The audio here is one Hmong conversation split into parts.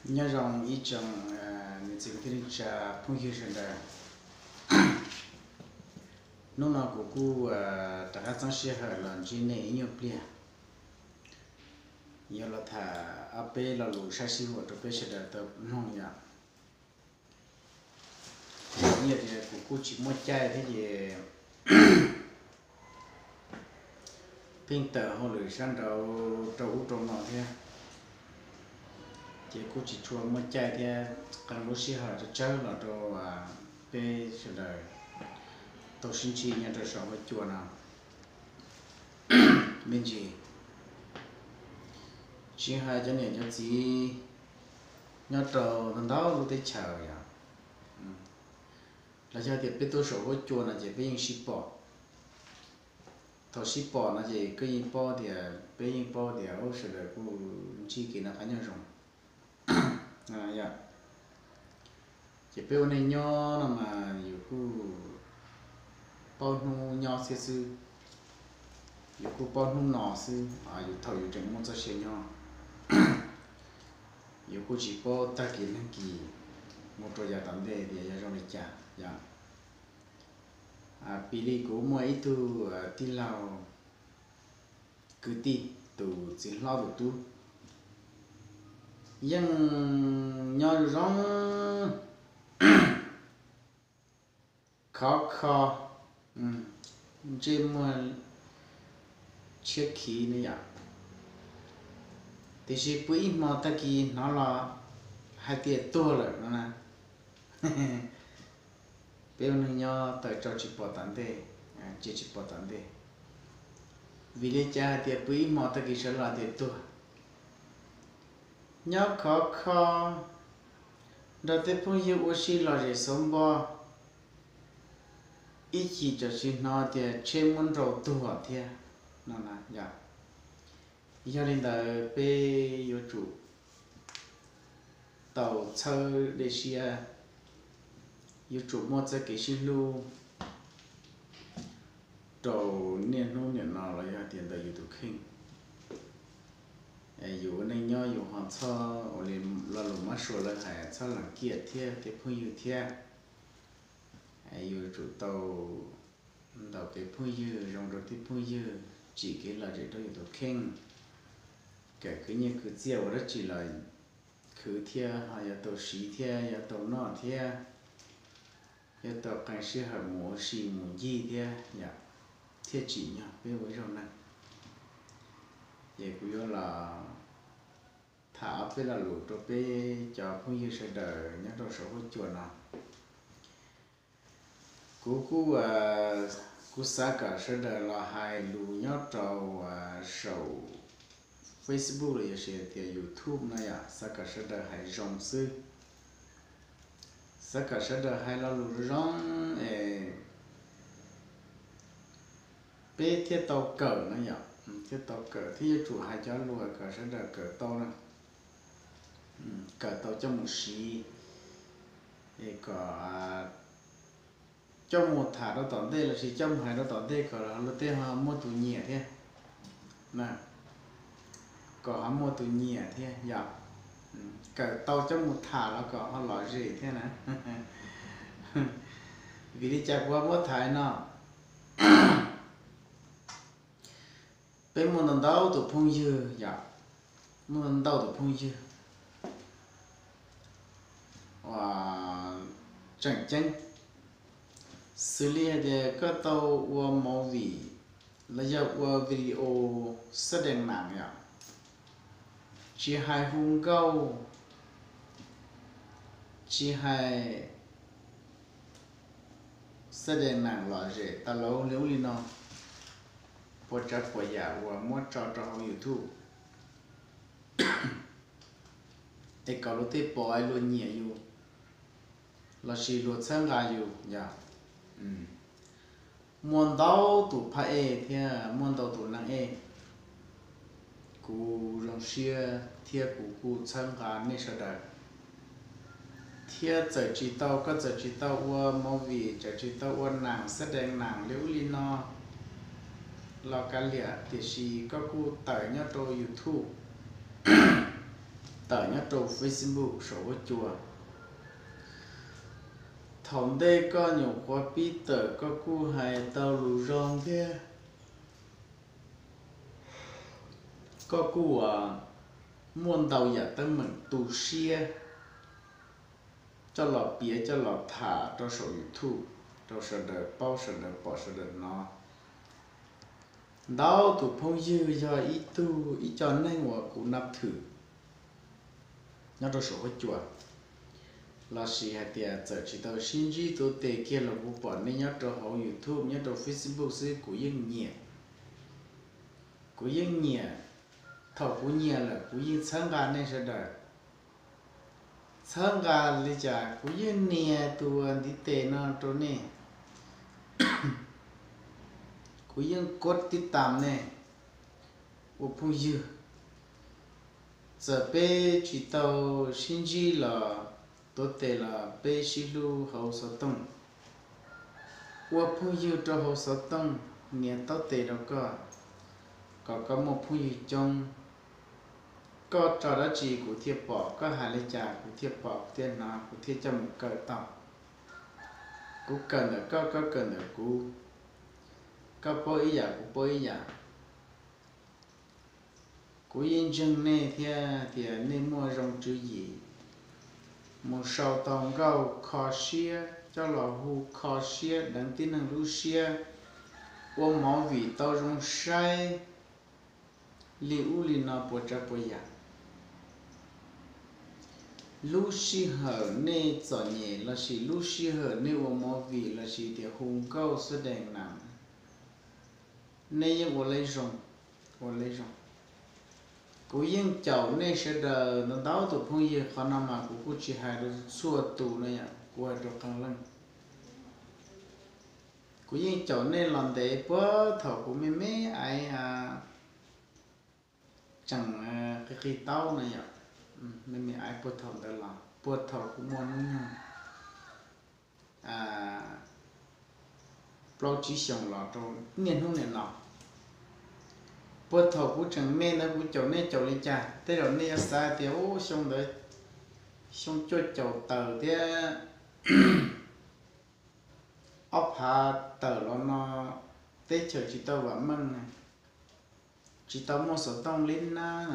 Nyob zoo ib tsoom niam txiv kwv tij neej tsa phooj ywg sawv daws. Hnub no kuv kuj rov qab txeeb sij hawm los ntsib nej ib nyuag pliag, yuav los tham ob peb lo lus saib sij huam rau peb sawv daws tau mloog yom. Yog tias kuv kuj tsis muaj caij thiab ces pheej tawm hauj lwm sab nraud rau ub rau no thiab, ces kuj tsis tshua muaj caij thiab qee lub sij hawm tsawg tsawg los rau peb sawv daws tau sib ntsib nyob rau saum huab cua no. Me ntsis, tsis hais cov niam cov txiv nyob rau ntau ntau lub teb chaws yom, los yog tias peb tuaj saum huab cua no ces peb yeej sib pom. Thaum sib pom no ces koj yeej paub tias, peb yeej paub tias sawv daws kuj ntsib kev noj qab nyob zoo. Ces peb ua neej nyob no mas yus kuj paub hnub nyob thiab xwb, yus kuj paub hnub no xwb, yus thaum yus tseem muaj txoj sia nyob, yus kuj tsis paub tag kis leej kis mus rau yav tom ntej tias yuav zoo li cas yom. Piv li kuv muaj ib tug tij laug kwv tij, tus txiv hlob tus tub, yeej nyob zoo zoo, khov kho, ntsej muag tshiab khiv ne yom, tiam sis pw ib hmo tag kis hnov los hais tias tuag lawm no na. Peb ua neej nyob tawm tso tsis pom tom ntej, cia tsis pom tom ntej. Vim li cas hais tias pw ib hmo tag kis sawv los tias tuag? Nyob khov kho nrog tej phooj ywg ua si lom zem xauv npo, ib chim tam sim hnov tias tsheb muab nrau tuag thiab no na yom. Yog li ntawd peb yuav tsum tau txhawb dej siab, yuav tsum muaj txoj kev sib hlub rau niaj hnub niam no los yog tias ntawm yus tus kheej. Yus ua neej nyob yus ho txhob ua li lo lus mab suav lawv hais txhob lees kiaj thiab tej phooj ywg thiab. Yus tsum tau ntaus kev phooj ywg zoo rau tej phooj ywg, tsim kev lom zem rau yus tus kheej. Kawm khwv nyiaj khwv txiaj ua dab tsi los khwv thiab ho yuav tau siv thiab yuav tau noj thiab yuav tau qee sij hawm mus ua si mus ncig thiab yom, thiaj tsim nyog peb ua ib zaug neeg. Ces kuv yuav los tham ob peb lo lus rau peb cov phooj ywg sawv daws nyob rau saum huab cua no. Kuv kuj, kuv xav kom sawv daws los hais lus nyob rau saum Facebook los yog tias YouTube no yom, xav kom sawv daws hais zoo xwb. Xav kom sawv daws hais lo lus zoo es peb thiaj tau kawm no yom, thiaj tau kawm thiab yuav tsum hais cov lus kom sawv daws kawm tau na, kawm tau coj mus siv, es kom coj mus tham rau tom ntej lossis coj mus hais rau tom ntej kom luag tej ho muaj tus nyiam thiab na, kom ho muaj tus nyiam thiab yom. Kawm tau coj mus tham los kom ho lom zem thiab na. Vim li cas kuv ho muab tham no? Peb muaj ntau ntau tus phooj ywg yom, muaj ntau tus phooj ywg tseem ceeb, xws li hais tias koj tau ua movie los yog ua video xab dees nam yom, tsis hais hu nkauj, tsis hais xab dees nam lom zem tas lauj li ub li no, puas tsav puas yam uas muab tso rau hauv YouTube es kom luag tej pom luag nyiam yus lossis luag txhawb nqa yus yom. Muaj ntau tus phab ej thiab muaj ntau tus neeg ej, kuv zoo siab thiab kuv kuj txhawb nqa nej sawv daws. Thiab txawm tsis tau, koj txawm tsis tau ua movie, txawm tsis tau ua nam xab dees nam li ub li no los kav liam, tiam sis koj kuj tawm nyob rau YouTube, tawm nyob rau Facebook saum huab cua. Thaum ntej koj nyuam qhuav pib tawm koj kuj hais tau lus zoo thiab, koj kuj muaj ntau yam teeb meem tu siab coj los piav coj los tham rau saum YouTube rau sawv daws paub sawv daws pom sawv daws hnov. Ntau tus phooj ywg yog ib tug ib co neeg uas kuv nab thwm nyob rau saum huab cua, lossis hais tias txawm tsis tau sib ntsib tuav tes kiag los kuv pom nej nyob rau hauv YouTube nyob rau Facebook xwb kuv yeej nyiam, kuv yeej nyiam. Thaum kuv nyiam lawm kuv yeej txhawb nqa nej sawv daws. Txhawb nqa li cas? Kuv yeej nias tus ntiv tes no rau nej, kuv yeej kov tib tas nej ua phooj ywg. Txawm peb tsis tau sib ntsib los tuav tes los peb sib hlub hauv xov tooj, ua phooj ywg rau hauv xov tooj, nias taub tes rau koj, kom koj muaj phooj ywg coob. Koj tso dab tsi kuv thiaj pom, koj hais li cas kuv thiaj pom kuv thiaj hnov kuv thiaj coj mus kawm tau. Kuv kawm ntawm koj, koj kawm ntawm kuv, koj paub ib yam kuv paub ib yam. Kuv yeej ntseeg nej thiab tias nej muaj zoo tswv yim, mus sau tau nkauj kho siab coj los hu kho siab deev tib neeg lub siab, ua movie tau zoo saib li ub li no puas tsav puas yam. Lub sij hawm nej txom nyem lossis lub sij hawm nej ua movie lossis tias hu nkauj xwb dees na, nej yeej ua li zoo, ua li zoo. Kuv yeej caum nej sawv daws ntau ntau tus phooj ywg, qhov no mas kuv kuj tsis hais rau txhua tus no yom, kuv hais rau qee leej. Kuv yeej caum nej los ntev puag thaum kuv me me aiv tseem qi qi taub no yom, me me aiv puag thaum ntawd los puag thaum kuv muaj hnub nyoog plaub tsib xyoos los rau niaj hnub niam no. Puag thaum kuv tseem me ntawd kuv caum nej caum li cas? Tej zaum nej yuav xav tias u xyoo ntawd xyoo cuaj caum tawm thiab ob phav tawm los no teb chaws tsis tau vam meej, tsis tau muaj xov tooj lib nab,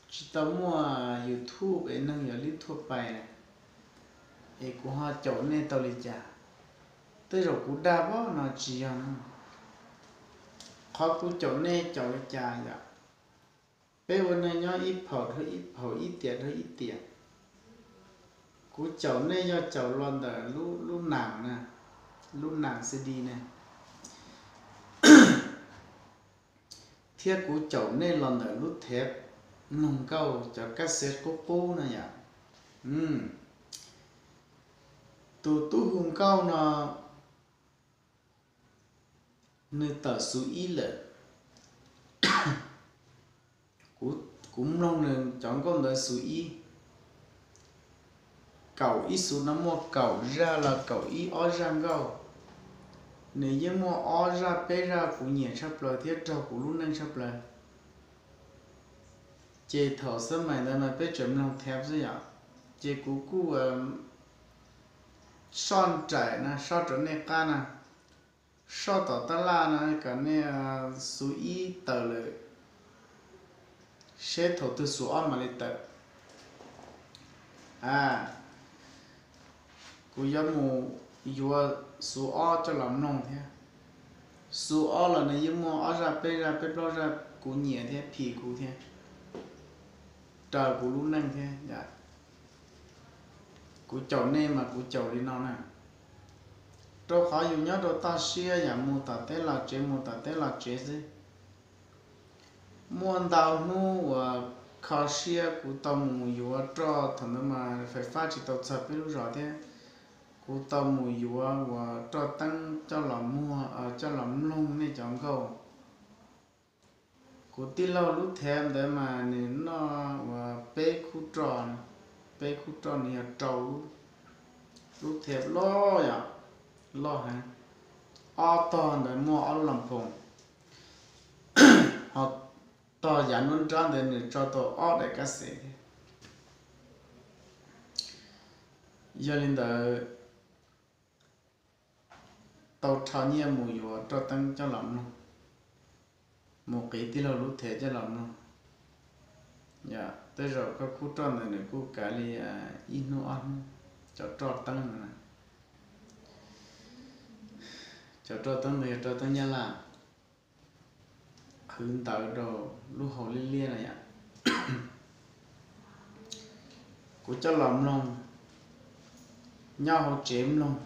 tsis tau muaj YouTube es neeg yuav lib thuaj pais, es kuv ho caum nej tau li cas? Tej zaum kuv dag pob no tsis yog no. Qhov kuv caum nej caum li cas yom? Peb ua neeg nyob ib phaum dhau ib phaum, ib tiam dhau ib tiam. Kuv caum nej yog caum los ntawm lub nas na, lub nas C D na, thiab kuv caum nej los ntawm lub thev mloog nkauj cov kab xev qub qub na yom. Tus tub hu nkauj no nws tawm xu ib lawm. Kuv mloog nws cov nkauj ntawd xu ib, kaum ib xu no muaj kaum zaj los kaum ib ob zaj nkauj. Nws yeej muaj ob zaj peb zaj kuv nyiam tshaj plaws thiab raug kuv lub neej tshaj plaws. Ces thaum xab mais ntawd mas peb tseem mloog thev xwb yom, ces kuv kuj soj nraim na, soj rau nej qab na, soj tom tab laj na kom nej xu ib tawm lawm, seb thaum twg xu ob mam li tawm. Kuv yuav mus yuav xu ob coj los mloog thiab. Xu ob los nws yeej muaj ob zaj peb zaj peb plaub zaj kuv nyiam thiab phim kuv thiab, raws kuv lub neej thiab. Kuv caum nej mas kuv caum li no na, rau qhov yus nyob rau toj siab yam mus tom teb los tsev mus tom teb los tsev xwb. Muaj ntau hnub uas kho siab kuv tau mus yuav roj, thaum ntawd mas fais fab tsis tau txog peb lub zos thiab. Kuv tau mus yuav uas roj teeb coj los muag, coj los mloog nej cov nkauj. Kuv tij laug lub thev ntawd mas nws noj uas peb khub roj, peb khub roj nws yog rau lub, lub thev loj yom, loj heev. Ob tog ntawd muaj ob lub las phoos, ho tog yav nruab nrab ntawd nws tso tau ob daim kab xev thiab. Yog li ntawd, tau rho nyiaj mus yuav roj teeb coj los mloog, mus qiv tij laug lub thev coj los mloog. Yog tej zaum koj khub roj ntawd nws kuj kav li ib hnub ob hnub, cov roj teeb no. Cov roj teeb ntawd yog roj teeb Nyab Laj, qhwv ntawv rau lub hau liab liab no yom. Kuv coj los mloog, nyob hauv tsev mloog,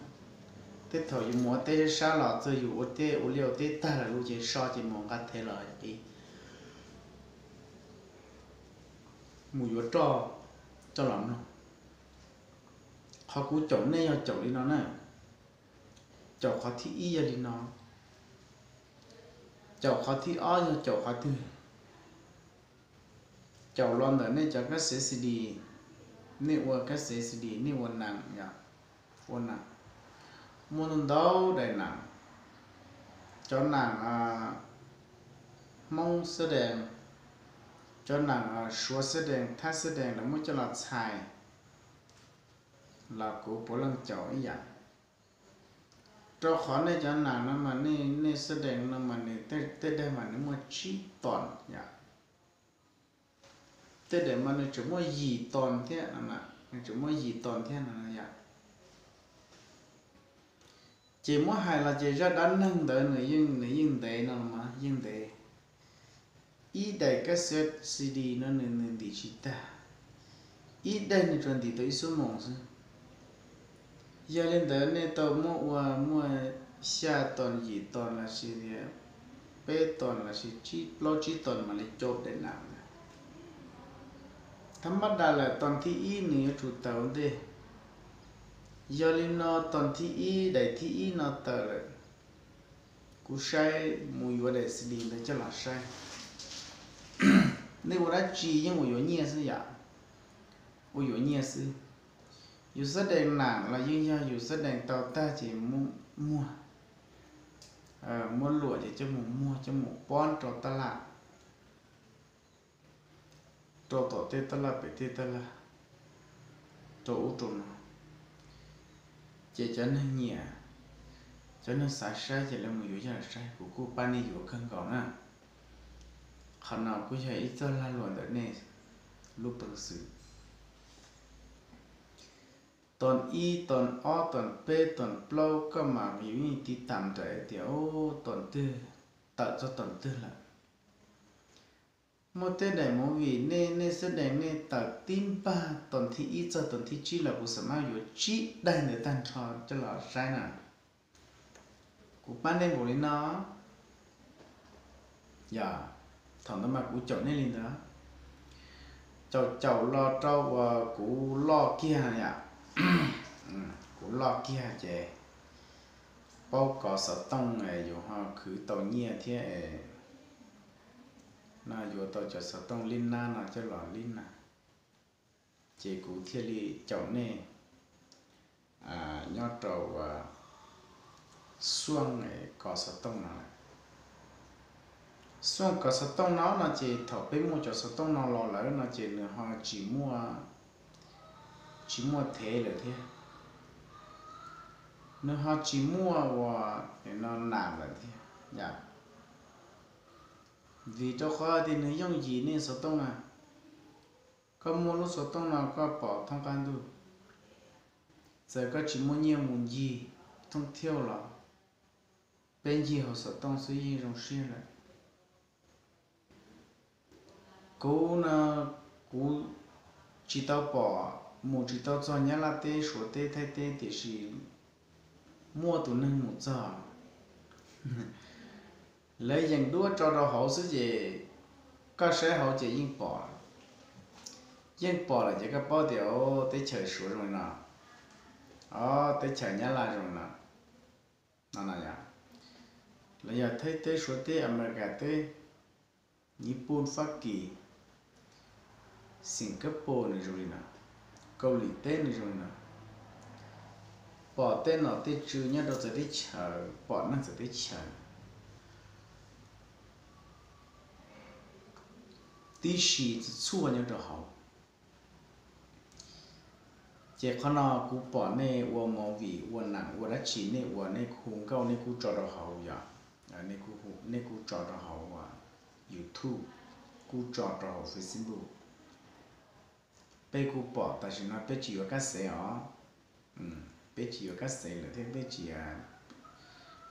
tej thaum yus mus ua teb sab los txog yus ua teb ua liaj ua teb tag lawm lub ces so ces mus nqa thev los qiv, mus yuav roj coj los mloog. Qhov kuv caum nej yog caum li no na. Caum qhov thib ib yog li no. Caum qhov thib ob yog caum qhov twg? Caum los ntawm nej cov kab xev C D, nej ua kab xev C D nej ua nas yom, ua nas. Muaj ntau ntau daim nas, cov nas Hmoob xab dees, cov nas Suav xab dees, Thab xab dees lawv muab coj los txhais los kuv puav leej caum ib yam. Rau qhov nej cov nas no mas nej xab dees no mas nws tej daim mas nws muaj tsib ton yom. Tej daim mas nws tseem muaj yim ton thiab, nws tseem muaj yim ton thiab no yom. Ces muab hais los ces zaj dab neeg ntawd nws yeej ntev no los mas yeej ntev. Ib daim kab xev C D no nws nws ntim tsis tag, ib daim nws tsuas ntim tau ib xuab moos xwb. Yog li ntawd nej tau muab ua muaj xya ton yim ton lossis peb ton lossis plaub tsib ton mam li caum daim nas ntawd. Thab mab das lawm ton thib ib nws yuav tsum tawm ua ntej. Yog li no ton thib ib daim thib ib no tawm lawm, kuv saib mus yuav daim C D ntawd coj los saib. Nej ua dab tsi yeej ua yuav nyiaj xwb yom, ua yuav nyiaj xwb. Yus xab dees nas los yeej yog yus xab dees tau tag ces muab muag, muab luam ces coj mus muag coj mus pob rau tab laj, rau tom tej tab laj pem tej tab laj, rau ub rau no. Ces cov neeg nyiam, cov neeg xav saib ces lawv mus yuav coj los saib, kuv kuj pab nej yuav kawg nkaus na. Qhov no kuj yog ib txoj lag luam ntawm nej lub peev xwm. Ton ib ton ob ton peb ton plaub koj mam yuav yeej tiv tam nraim tias ub ton twg tawm txog ton twg lawm. Muaj tej daim movie nej nej xab dees nej tawm tib npag ton thib ib txog ton thib tsib los kuv xam mab yuav tsib daim ntawd tag nrho coj los saib na. Kuv pab nej npaum li no. Yog, thaum ntawd mas kuv caum nej li ntawd. Caum caum los rau uas kuv loj kiag yom. Kuv loj kiag ces paub kov xov tooj yus ho khwv tau nyiaj thiab. No yuav tau cov xov tooj lib nab no coj los lib na. Ces kuv thiaj li caum nej nyob rau xuaj kov xov tooj no lawm. Xuaj kov xov tooj no no ces thaum peb muaj cov xov tooj no los lawm no ces nws ho tsis muaj, tsis muaj thev lawm thiab. Nws ho tsis muaj uas no nas lawm thiab yom. Vim rau qhov tias nws yooj yim nej xov tooj na. Koj muaj lub xov tooj no koj pom thoob qab ntuj. Txawm koj tsis muaj nyiaj mus ncig thoob thiauj los peb ncig hauv xov tooj xwb yeej zoo siab lawm. Kuv no, kuv tsis tau pom, mus tsis tau txog Nyab Laj teb, Suav teb, Thaib teb, tiam sis muaj tus neeg mus txog. Lawv yeem duab tso rau hauv xwb ces koj saib hauv ces yeej pom. Yeej pom lawm ces koj paub tias teb chaws Suav zoo li no, o, teb chaws Nyab Laj zoo li no. Los yog Thaib teb, Suav teb, Amelikas teb, Nyij Pooj, Fab Kis, Singapore nws zoo li no, Kaus Lim teb nws zoo li no. Pom tej nom tej tswv nyob rau txawv teb chaws, pom neeg txawv teb chaws. tib si txhua txhua nyob rau hauv. Ces qhov no kuv pom nej ua movie, ua nam, ua dab tsi nej ua, nej hu nkauj nej kuj tso rau hauv yom, nej kuj tso rau hauv YouTube, kuj tso rau hauv Facebook. Peb kuj pom tam sim no peb tsis yuav kab xev os. Peb tsis yuav kab xev lawm thiab peb tsis,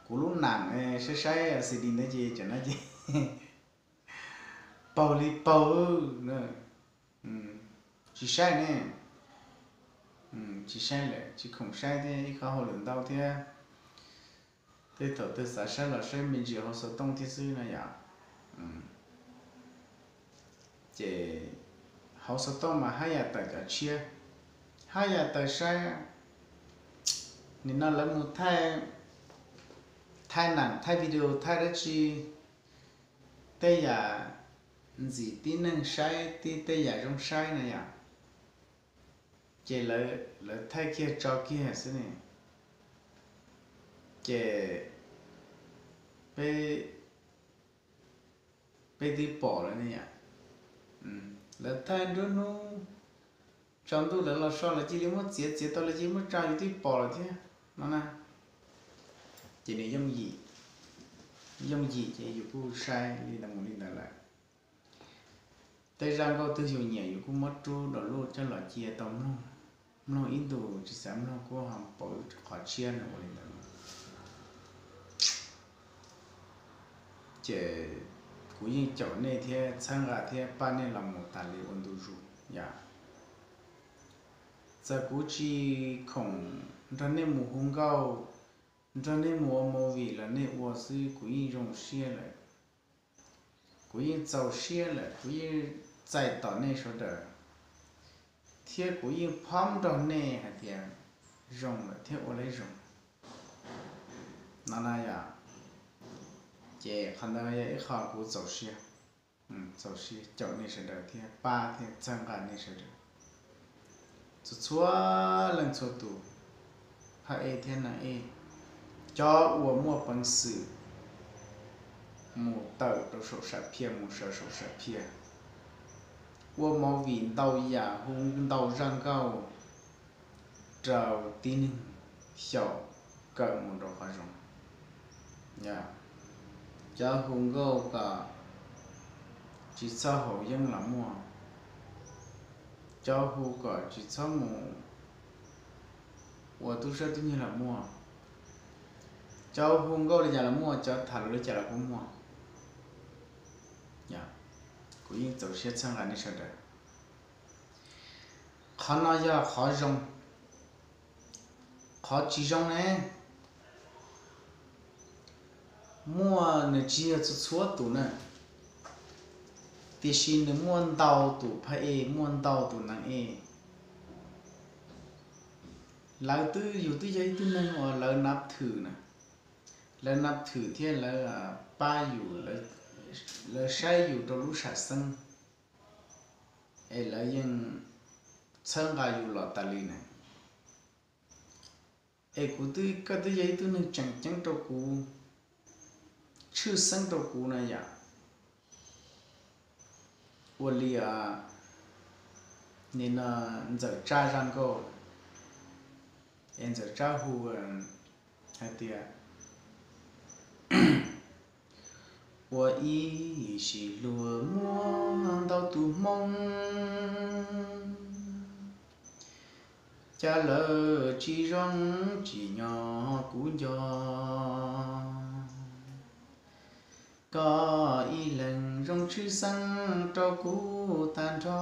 kuv lub nam saib saib CD ntawd ces tam no ces paug li paug. Tsis saib ne, tsis saib lawm, tsis khoom saib thiab, ib qhov hauj lwm ntau thiab. Tej thaum twg xav saib los saib me ntsis hauv xov tooj thiab xwb no yom. Ces hauv xov tooj mas haj yam tawm cov tshiab, haj yam tawm saib. Nim no lawv mus thaij, thaij nam, thaij video, thaij dab tsi, tej yam ntxim tib neeg saib, tib tej yam zoo saib na yom. Ces lawv thaij kiag tso kiag xwb ne. Ces peb, peb twb pom lawm ne yom. Lawv thaij nruab hnub, tsaus ntuj lawv los so lawv cia li muab txiav, txiav tau lawv cia li muab tso, yus twb pom lawm thiab no na. Ces nws yooj yim, yooj yim ces yus kuj saib li ntawd mus li ntawd lawm. Tej zaj nkauj twg yus nyiam yus kuj muab rub download coj los cia tau mloog, mloog ib ntus tsis xav mloog kuj ho pauv qhov tshiab no ua li ntawd. Ces kuv yeej caum nej thiab txhawb nqa thiab pab nej los mus tas li ua ntu zus yom. Txawm kuv tsis khoom nrog nej mus hu nkauj, nrog nej mus ua movie los nej ua xwb kuv yeej zoo siab lawm. Kuv yeej txaus siab lawm, kuv yeej txais tos nej sawv daws, thiab kuv yeej phob nrog nej hais tias zoo lawm thiab ua lawm zoo no na yom. Ces qhov ntawd yog ib qho kuv txaus siab, txaus siab caum nej sawv daws thiab pab thiab txhawb nqa nej sawv daws. Txhua txhua leej txhua tus, phab ej thiab nam ej, cov uas muaj peev xwm mus tawm rau saum sam phiaj, mus sawv saum sam phiaj, ua movie ntau yam, hu ntau zaj nkauj rau tib neeg xyaum kawm mus rau qhov zoo. Cov hu nkauj kom tsis txhob haus yeeb los muaj, cov hu kom tsis txhob mus ua tub sab tub nyiag los muaj, cov hu nkauj li cas los muaj, cov tham lus li cas los kuj muaj. Kuv yeej txaus siab txhawb nqa nej sawv daws. Qhov no yog qhov zoo. Qhov tsis zoo ne, muaj, nws tsis yog txhua txhua tus na, tiam sis nws muaj ntau tus phab ej, muaj ntau tus nam ej. Lawv twb, yus twb yog ib tug neeg uas lawv nab thwm na, lawv nab thwm thiab lawv pab yus, lawv saib yus rau lub sam xeeb, es lawv yeej txhawb nqa yus los tas li na. Es kuv twb, koj twb yog ib tug neeg tseem ceeb rau kuv, tshwj xeeb rau kuv na yom. Ua li, nim no Ntxawm Tsab zaj nkauj, es Ntxawm Tsab hu hais tias, ua ib sim hluas muaj ntau tus hmoob, cas lawv tsis zoo tsim nyog kuv nco. Koj ib leeg zoo tshwj xeeb rau kuv tag nrho.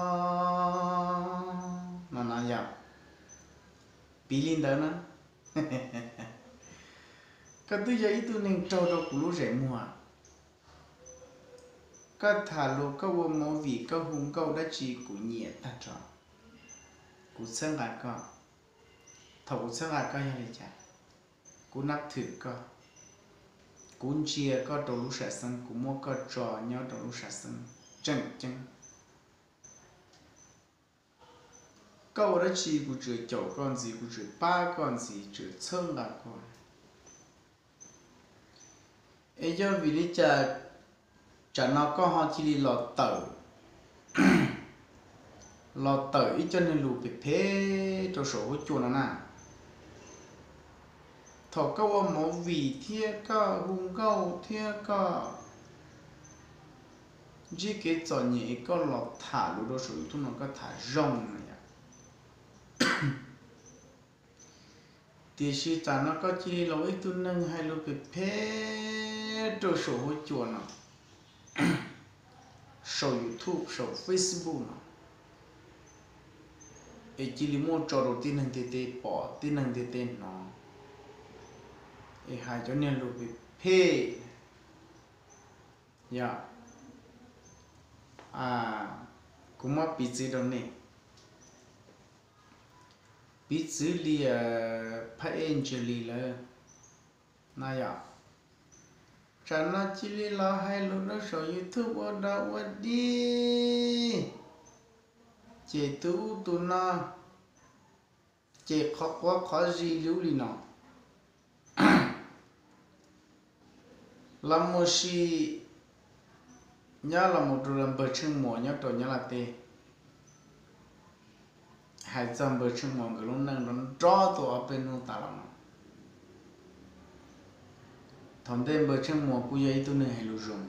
No no yom, piv li ntawd na. Koj twb yog ib tug neeg raug rau kuv lub zem muag. Koj tham lus, koj ua movie, koj hu nkauj dab tsi kuv nyiam tag nrho. Kuv txhawb nqa koj. Thaum kuv txhawb nqa koj yog li cas? Kuv nab thwm koj, kuv ntsia koj rau lub sam xeeb, kuv muab koj tso nyob rau lub sam xeeb tseem ceeb. Koj ua dab tsi kuv tsuas caum koj ntxiv, kuv tsuas pab koj ntxiv, tsuas txhawb nqa koj. Es yog vim li cas tsam no koj ho cia li los tawm los tawm ib co niag lus phem phem rau saum huab cua no na. Thaum koj ua movie thiab koj hu nkauj thiab koj ntsib kev txom nyem koj los tham lus rau saum YouTube no koj tham zoo na yom. Tiam sis tam no koj cia li los ua ib tug neeg hais lus phem phem rau saum huab cua no, saum YouTube saum Facebook no, es cia li muaj tso rau tib neeg ntiaj teb pom tib neeg ntiaj teb hnov, es hais cov niag lus phem phem. Yog, kuv muab piv txwv rau nej, piv txwv li phab ej Ntsia Lis lawm na yom, tsam no cia li los hais lus rau saum YouTube ua dog ua dig, ces tus ub tus no, ces qhov quav qhov zis li ub li no. Los mus sim nyob los mus rau npawg Tsheej Muas nyob rau Nyab Laj teb, hais txog npawg Tsheej Muas nkawd lub neej nrov nrov tuaj ob peb hnub tas los no. Thaum ntej npawg Tsheej Muas kuj yog ib tug neeg hais lus zoo,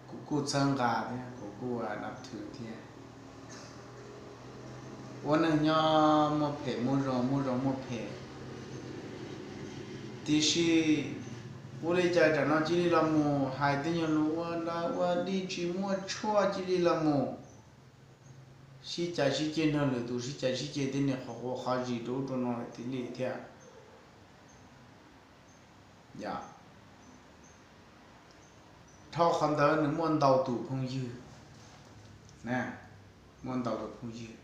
kuv kuj txhawb nqa thiab kuv kuj dab thwv thiab. Ua neeg nyob muaj phem muaj zoo, muaj zoo muaj phem. Tiam sis ua li cas tam no cia li los mus hais tej nyuag lus ua dog ua dig tsis muaj tshuaj, cia li los mus sib cav sib ceg nrog lwm tus, sib cav sib ceg tej niag qhov quav qhov zis rau ub rau no lawm thiaj li thiab. Yog, dhau qhov ntawd nws muaj ntau tus phooj ywg, muaj ntau tus phooj ywg.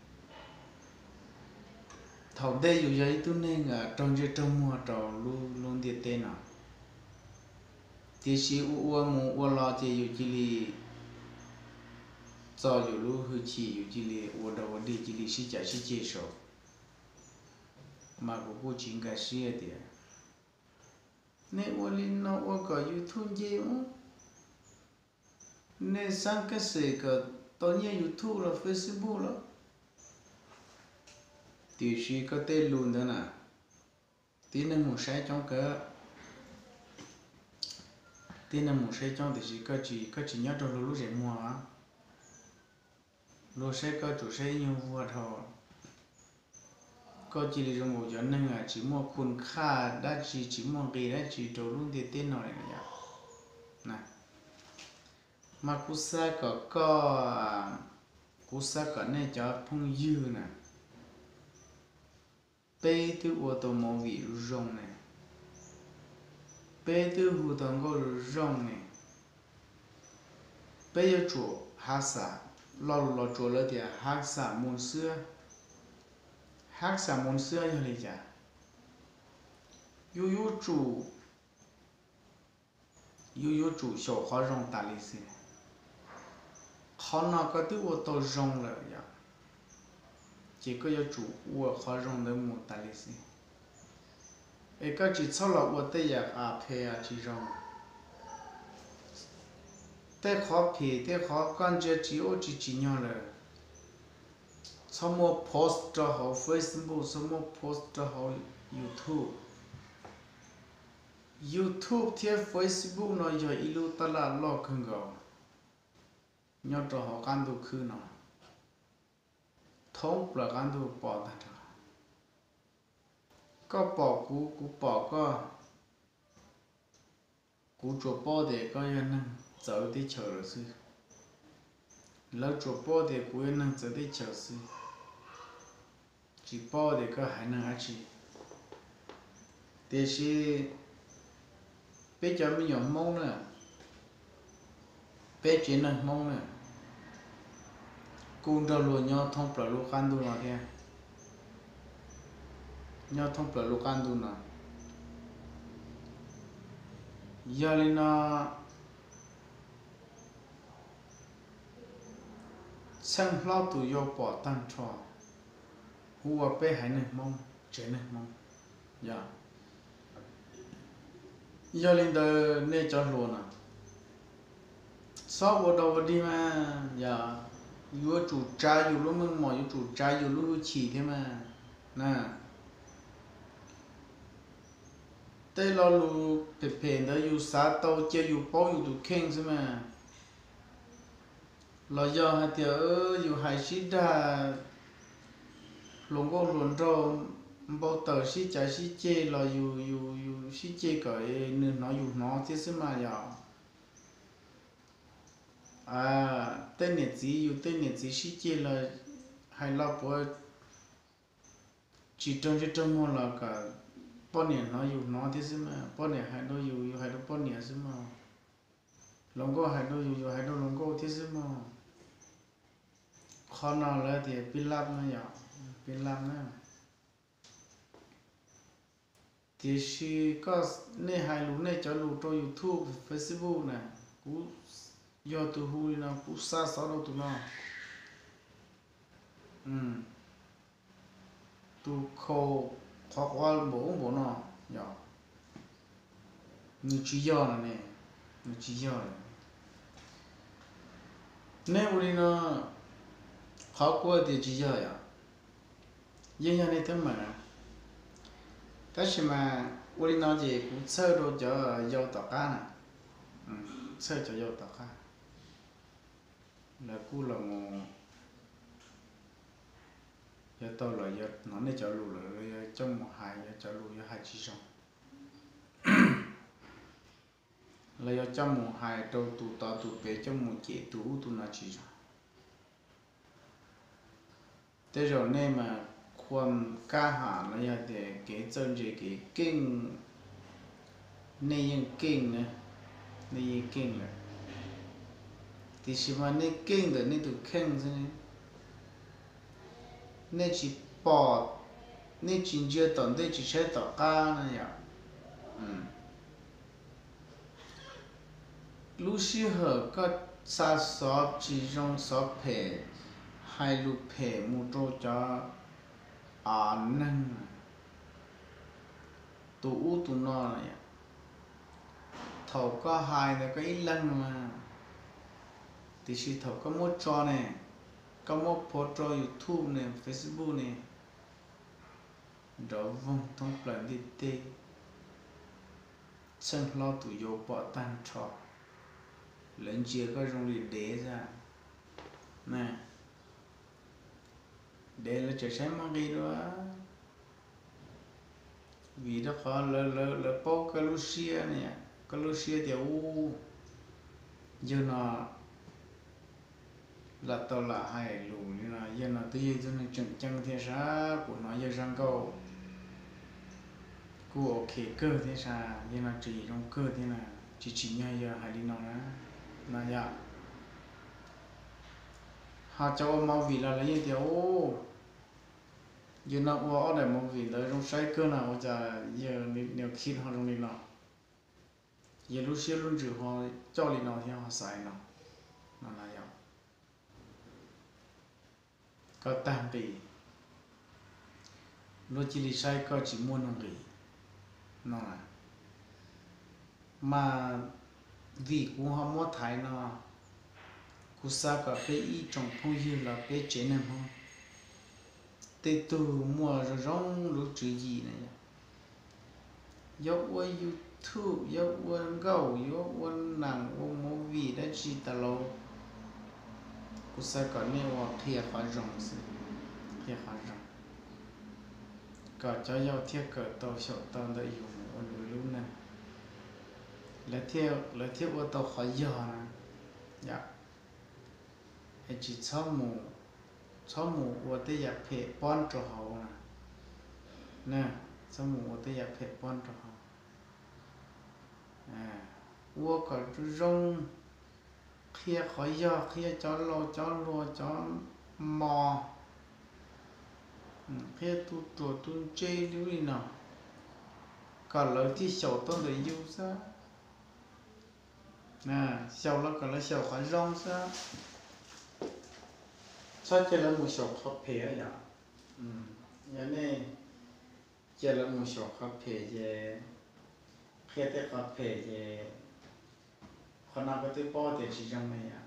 Thaum ntej yus yog ib tug neeg raug ntsej raug muag rau lub ntiaj teb no, tiam sis ua ua mus ua los ces yus cia li txo yus lub hwj chim, yus cia li ua dog ua dig, cia li sib cav sib ceg saud. Mas kuv kuj tsis nkag siab tias nej ua li no ua kom YouTube nce ub, nej xab kab xes kom tau nyiaj YouTube los Facebook los. Tiam sis koj tej lus ntawd na, tib neeg mus saib coob kawg, tib neeg mus saib coob tiam sis koj tsis, koj tsis nyob rau luag lub zes muag. Luag saib koj tsuas saib ib nyuag vuag dhau. Koj cia li zoo nkaus cov neeg tsis muaj khun khaj dab tsi, tsis muaj nqis dab tsi rau lub ntiaj teb no li na yom. Mas kuv xav kom koj, kuv xav kom nej cov phooj ywg na, peb twb ua tau movie zoo zoo ne, peb twb hu tau nkauj zoo zoo ne, peb yuav tsum hav xam, lo lus Los Tsuas lawv tias hav xam mus xwb. Hav xam mus xwb yog li cas? Yus yuav tsum, yus yuav tsum xyaum qhov zoo tas li xwb. Qhov no koj twb ua tau zoo lawm yom, ces koj yuav tsum ua qhov zoo ntawd mus tas li xwb. Es koj tsis txhob los ua tej yam phem tsis zoo. Tej qhov phem, tej qhov koj ntsia tsis ua tsis tsim nyog lawm, txhob muab post rau hauv Facebook, txhob muab post rau hauv YouTube. YouTube thiab Facebook no yog ib lub tab laj loj kawg nkaus nyob rau hauv qab ntuj khwb no, thoob plaws qab ntuj pom tag nrho. Koj pom kuv, kuv pom koj. Kuv tsuas paub tias koj yog neeg txawv teb chaws lawm xwb. Lawv tsuas paub tias kuv yog neeg txawv teb chaws xwb, tsis paub tias koj haiv neeg dab tsi. Tiam sis peb cov me nyuam Hmoob na, peb tsev neeg Hmoob na, kuj nrog luag nyob thoob plaws lub qab ntuj no thiab, nyob thoob plaws lub qab ntuj no. Yog li no, txheej hlob tus yau pom tag nrho hu ua peb haiv neeg Hmoob, tsev neeg Hmoob. Yog, yog li ntawd nej cov hluas no, txhob ua dog ua dig mas yog. Yuav tsum tsav yus lub meej mom, yuav tsum tsav yus lub hwj chim thiab mas. Na, tej lo lus phem phem ntawd yus xav tau cia yus paub yus tus kheej xwb mas. Los yog hais tias yus hais sib dag hluas nkauj hluas nraug, npau taws sib cav sib ceg los yus, yus, yus sib ceg kom nws hnov yus hnov thiab xwb mas yom. Tej niam txiv, yus tej niam txiv sib ceg los hais los puav tsis raug ntsej raug muag los kom poj niam hnov yus hnov thiab xwb mas, poj niam hais rau yus, yus hais rau poj niam xwb mog, hluas nkauj hais rau yus, yus hais rau hluas nkauj thiab xwb mog. Qhov no lawv tias pib lab no yom, pib lab na. Tiam sis koj, nej hais lus nej cov lus rau YouTube, Facebook na, kuv yog tus hu li no, kuv xa xov rau tus no. Tus khaus qhov quav npaum ub npaum no, yog nws tsis yog no ne, nws tsis yog lawm. Nej ua li no, qhov kuv tias tsis yog yom, yeej yog nej teeb meem. Tab sis mas ua li no ces kuv txhawj rau cov yau tom qab na, txhawj cov yau tom qab. Lawv kuj los mus, yuav tau los yuav hnov nej cov lus lawm, yuav coj mus hais, yuav cov lus yuav hais tsis zoo. Los yuav coj mus hais rau tus tod tus pem, coj mus cem tus ub tus no tsis zoo. Tej zaum nej mas khuam kab ham los yog tias kev txawj ntse kev keej, nej yeej keej na, nej yeej keej lawm. Tiam sis mas nej keej ntawm nej tus kheej xwb ne. Nej tsis pom, nej tsis ntsia tom ntej tsis saib tom qab na yom. Lub sij hawm koj xa xov tsis zoo, xov phem, hais lus phem mus rau cov, a, neeg, tus ub tus no, thaum koj hais ntawd koj ib leeg no mas, tiam sis thaum koj muab tso ne, koj muab phov rau YouTube ne, Facebook ne, nrov voog thoob plaws ntiaj teb, txheej hlob tus yau pom tag nrho, lawv ntsia koj zoo li dev xwb. Dev lawv tseem saib muaj nqi dua, vim rau qhov lawv paub koj lub siab ne, koj lub siab tias ub, yawg no lam tau lam hais lus li no, yawg no twb yog ib tug neeg tseem ceeb thiab sas, kuv hnov yawg zaj nkauj kuj ok kawg thiab sas, yawg no tswv yim zoo kawg thiab na, tsis tsim nyog yawg hais li no na, no yom. Ho cov ua movie los lawv yeej tias ub, yawg no ua ob daim movie ntawd zoo saib kawg na, ua cas yawg nws khib ho zoo li no, yawg lub siab lub ntsws ho coj li no thiab ho xav li no, no na yom. Koj tag nqis, luag cia li saib koj tsis muaj nuj nqis no. Mas vim kuv ho muab thaiv no, kuv xav kom peb ib tsoom phooj ywg los peb tsev neeg Hmoob tej tug muaj zoo zoo lub tswv yim na yom, yuav ua YouTube, yuav ua nkauj, yuav ua neeg, ua movie dab tsi tas los, kuv xav kom nej ua qhia qhov zoo xwb, qhia qhov zoo, kom cov yau thiaj kawm tau xyaum tau ntawm yus mus ua nws lub neej, lawv thiaj ua tau qhov yog na. Es tsis txhob mus ua tej yam phem pob rau hauv na, txhob mus ua tej yam phem pob rau hauv. Ua kom zoo, qhia qhov yog, qhia cov laus cov hluas cov mos, qhia tus ruam tus ntse li ub li no, kom lawv thiaj xyaum tau ntawm yus xwb. Xyaum los kom lawv xyaum qhov zoo xwb, txhob cia lawv mus xyaum qhov phem yom. Yog nej cia lawv mus xyaum qhov phem ces, qhia tej qhov phem ces, qhov no koj twb paub tias tsis zoo ne yom.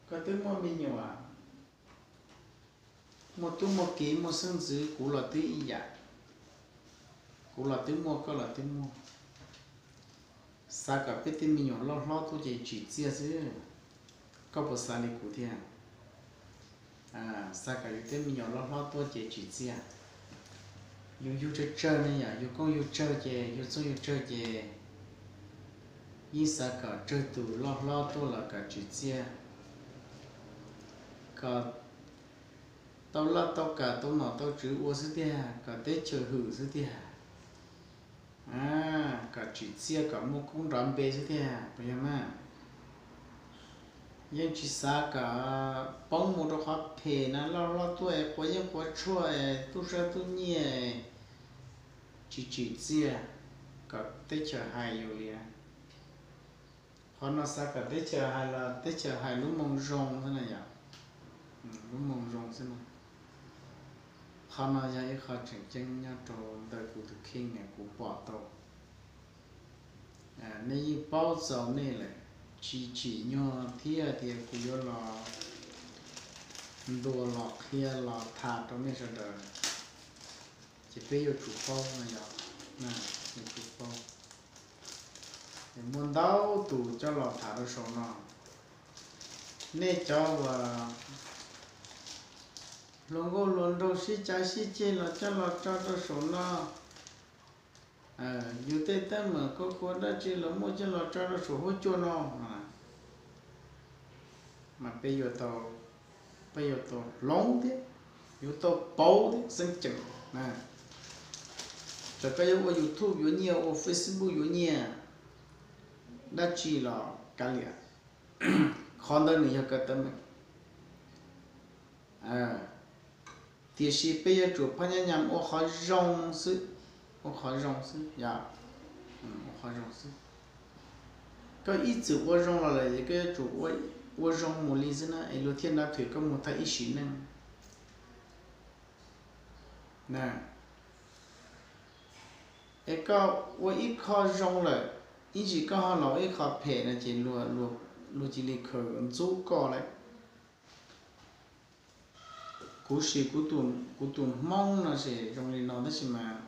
Koj twb muaj me nyuam, muaj tub muaj kiv muaj xeeb ntxwv, kuv los twb ib yam. Kuv los twb muaj, koj los twb muaj. Xav kom peb tej me nyuam loj hlob tuaj ces tsim txiaj xwb. Koj puas xav li kuv thiab? Xav kom yus tej me nyuam loj hlob tuaj ces tsim txiaj. Yus yug tsawg tsawg ne, yog yug koob yug tsawg ces, yug txooj yug tsawg ces yeej xav kom tsawg tus loj hlob tuaj los kom tsim txiaj, kom tau laj tau kam tau nom tau tswv ua xwb tiag, kom teb chaws hwm xwb tiag, kom tsim txiaj kom muaj koob nrov npe xwb tiag, puas yog mas? Yeej tsis xav kom poob mus rau qhov phem na, loj hlob tuaj es quav yeeb quav tshuaj es tub sab tub nyiag, tsis tsim txiaj kom teb chaws hais yus li. Qhov no xav kom teb chaws hais los teb chaws hais lub moo zoo xwb na yom. Lub moo zoo xwb na. Qhov no yog ib qho tseem ceeb nyob rau ntawm kuv tus kheej es kuv pom tau. Nej yeej paub txaus nej lawm, tsis tsim nyog thiab tias kuv yuav los ntuas los qhia los tham rau nej sawv daws, ces peb yuav tsum paub no yom, yuav tsum paub. Muaj ntau tus coj los tham rau saum no, nej cov uas hluas nkauj hluas nraug sib cav sib ceg los coj los tso rau saum no, yus tej teeb meem kua kua dab tsi los muaj coj los tso rau saum huab cua no, mas peb yuav tau hloov thiab, yuav tau pauv thiab xeeb ceem. Txawm koj yuav ua YouTube yuav nyiaj, ua Facebook yuav nyiaj, dab tsi los kav liam, qhov ntawd nws yog koj teeb meem. Tiam sis peb yuav tsum phaj nyab nyam ua qhov zoo xwb, ua qhov zoo xwb, ua qhov zoo xwb. Koj ib txwm ua zoo los lawm es koj yuav tsum ua zoo mus li xwb na es luag thiaj nab thwm koj mus tag ib sim neej. Es koj ua ib qho zoo lawm, ib ntsis koj ho los ua ib qho phem no ces luag cia li khaws ntxub koj lawm. Kuv sim kuv tus Hmoob no ces zoo li no tab sis mas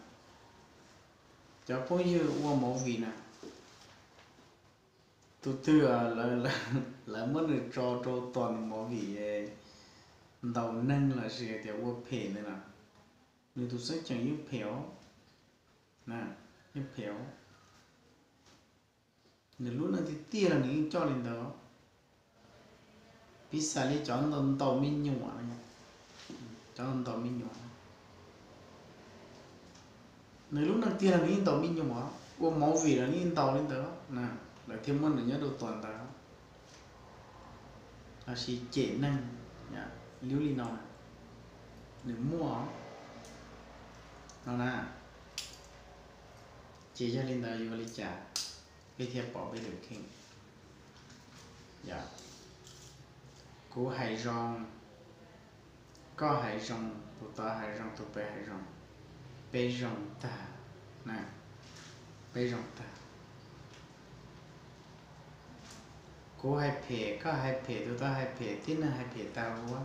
cov phooj ywg ua movie na, tus twg lawv muab nws tso rau tos nws movie ntaus neeg los sis tias ua phem ntawd na, nws tus xeeb ceem yeej phem os, yeej phem os. Nws lub neej tiag tiag los nws yeej coj li ntawd. Piv xam li cov ntaus ntaus me nyuam, cov ntaus me nyuam, nws lub neej tiag los nws yeej ntaus me nyuam, ua movie los nws yeej ntaus li ntawd, lawv thiaj muab nws nyob rau tos ntawd. Los sis cem neeg li ub li no, nws muaj no na. Ces yog li ntawd yuav li cas peb thiaj pom peb tus kheej? Kuv hais zoo, koj hais zoo, tus tod hais zoo, tus pem hais zoo, peb zoo tag, peb zoo tag. Kuv hais phem, koj hais phem, tus tod hais phem, tib neeg hais phem tag ua,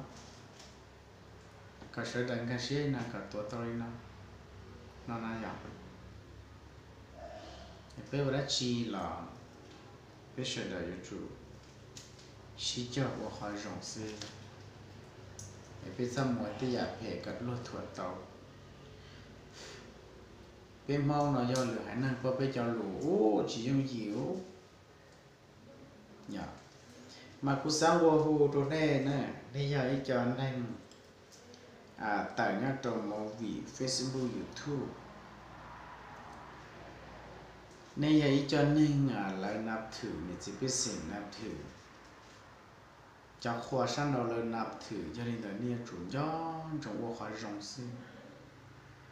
kom sawv daws nkag siab li no kom tuav tau li no, no na yom. Peb ua dab tsi los peb sawv daws yuav tsum sib cog ua qhov zoo xwb, es peb txhob muab tej yam phem kom luag thuam tau. Peb Hmoob no yog lwm haiv neeg pab peb cov lus ub tsis yooj yim ub. Mas kuv xav nqua hu rau nej na, nej yog ib co neeg tawm nyob rau movie, Facebook, YouTube, nej yog ib co neeg lawv nab thwm, niam txiv pej xeem nab thwm, cov qhua sab nraud lawv nab thwm, yog li ntawd nej yuav tsum nco ntsoov ua qhov zoo xwb.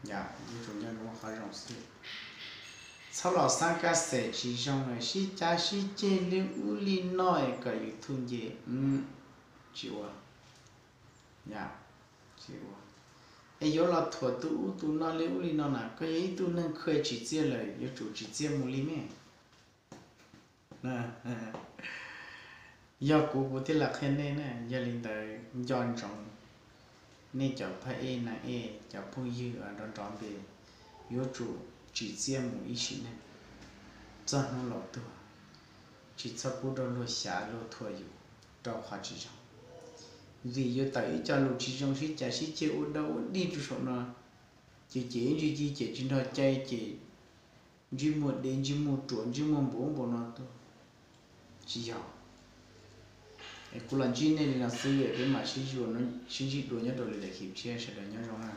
Yuav tsum nco ntsoov ua qhov zoo xwb. Txhob los xav kaj xes tsis zoo es sib cav sib ceg li ub li no es kom YouTube nce, tsis ua, tsis ua. Es yuav los thuam tus ub tus no li ub li no na, koj yog ib tug neeg kheev tsim txiaj lawm yuav tsum tsim txiaj mus li me. Yog kuv, kuv thiaj li qhia nej na. Yog li ntawd nco ntsoov nej cov phab ej nas ej, cov phooj ywg nrov nrov npe, yuav tsum tsim txiaj mus ib sim neej, txog hnub laus tuag, tsis txhob pub rau luag xyav luag thuam yus rau qhov tsis zoo. Vim yuav tawm ib co lus tsis zoo sib cav sib ceg ua dog ua dig rau saum no, ces ces ib ntsis ci ces tsis nrog cai ces ntsej muag dev, ntsej muag ruam, ntsej muag npaum ub npaum no tuaj. Tsis yog. Es kuv los ntsib nej li no xwb, peb mam sib ntsib dua nyob rau lwm daim clip tshiab, sawv daws nyob zoo na.